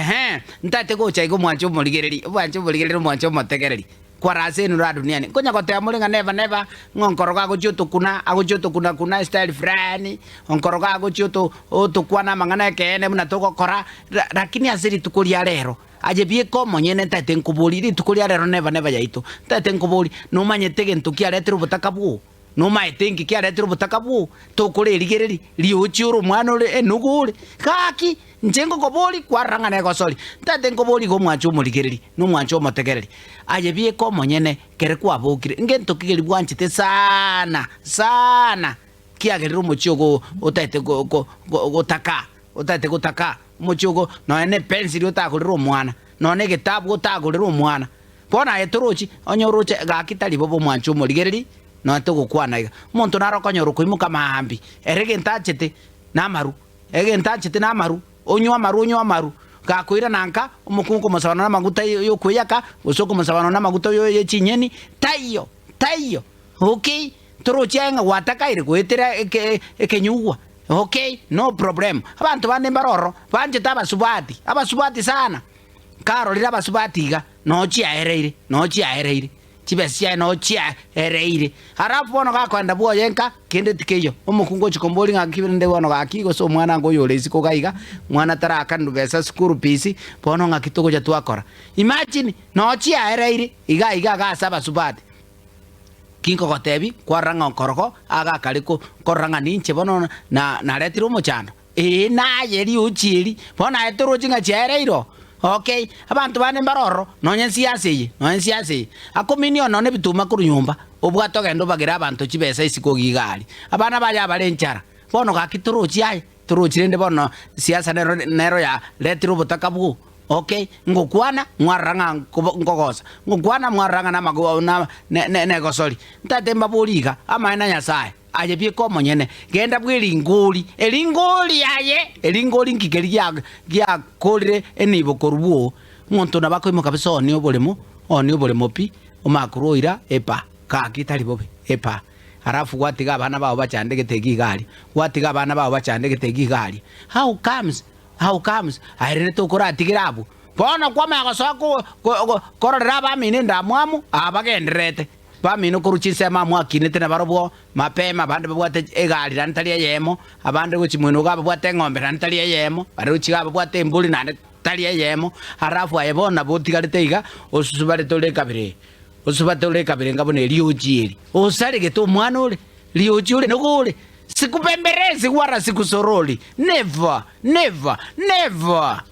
Ehe, ntaete gocha iga omwanche omorigereri, omwanche omorigereri, omwanche omotegereri. Kwara ase enuro duniani. Nkonya goteba more ng'a neba neba, ng'a onkorogo agochia otokuna, agochia otokuna kuna estyle fulani, onkorogo agochia oto otokwana amang'ana ekeene buna togokora, ra rakini ase rituko ria rero, aye bieka omonyene ntaete nkoborie, rituko ria rero neba neba yaito, ntaete nkoborie, nomanyete egento kiaretire obotaka bwoo? Nomaete inki kiaretire obotaka bwoo? Tokora erigereri, riochi ore omwana ore enugu ore. Gaki, inche ngokoboria, kwarora ng'a negosori. Ntaete nkoborie iga omwanche omorigereri, na omwanche omotegereri. Aye bieka omonyene, kere kwabokire, ngento ki keria bwanchete sana, sana, kiagerire omochie ogo otaete go go go gotaka, otaete gotaka, omochie ogo nonya na epensili otagorere omwana, nonya na egetabu otagorere omwana. Bono aye torochi, onye oroche gaki tari bobe omwanche omorigereri, nonya togokwana iga. Omonto naro okonyora okoimoka maambia, ere egento anchete namaru, egento anchete namaru, onywe amaru onywe amaru, gakoirana nka, omokungu okomosaba nonya amaguta yokweyaka, gose okomosaba nonya amaguta ye chinyeni, taiyo, taiyo, okay, torochi aye ng'a gwatakaire goetera eke ekenyugwa, okay, no problem. Abanto bande mbare ororo, banchete abasubati, abasubati sana. Nkarorire abasubati iga, noo chiaereire, noo chiaereire, chibesa chiaye noo chiaereire. Alafu bono gakoenda bwoye nka, kende tikeiyo. Omokungu ochia komboria ng'a ki rende bono gaki gose omwana ango oyore isiko iga iga, mwana taraakanirwe besa school fees, bono ng'aki togocha twakora. Imagine, noo chiaereire iga iga iga ase abasubati. Ki nkogotebia, kwarora ng'a okorogo agakare ko korora ng'a ninche bono na naretire omochando. Ee, naye riuchi eri, bono aye torochi ng'a chiaereire oo? Okay, abanto bande mbare ororo, nonya ensiasa eye, nonya ensiasa eye. Akominia oo nonya ebituma korwa nyomba, obwate ogende obagere abanto chibesa isiko iga iga aria. Abana baye abare enchara. Bono gaki torochi aye, torochi rende bono siasa nero nero yaretire obotaka bwoo. Okay, ngokwana mwarora ng'a nkobo nkogosa, ngokwana mwarora ng'a namago na ne ne negosori. Ntaete mbaborie iga, amaene a Nyasaye. Aye bieka omonyene, genda bw'eringori, eringori aye, eringori nki keria gia giakorire enibo korwa bwoo? Omonto nabo akoimoka kabisa oonie oboremo, oonie oboremo pi, omanye korwa oira epa, gaki tari bobe, epa. Alafu gwatiga abana bao bachandegete iga iga aria, gwatiga abana bao bachandegete iga iga aria. How comes? How comes? Aye rende tokoratigera abwo. Bono kwamanya gosoa ko ko kororera abamino endamwamu, aba bagendererete. Bamino korwa chinsemo amo akinete nabarobwo mapema, abande babwate egari naende tari eyemo, abande gochia mwena iga babwate eng'ombe naende tari eyemo, bare gochia iga babwate embori naende tari eyemo, alafu aye bono nabo otigarete iga, osusubarete ore ekabira eye, osusubarete ore ekabira enga buna eriochi eri, osaregete omwana ore, riochi ore nigo ore, sikubemberezi wala sikusorori, never, never, never!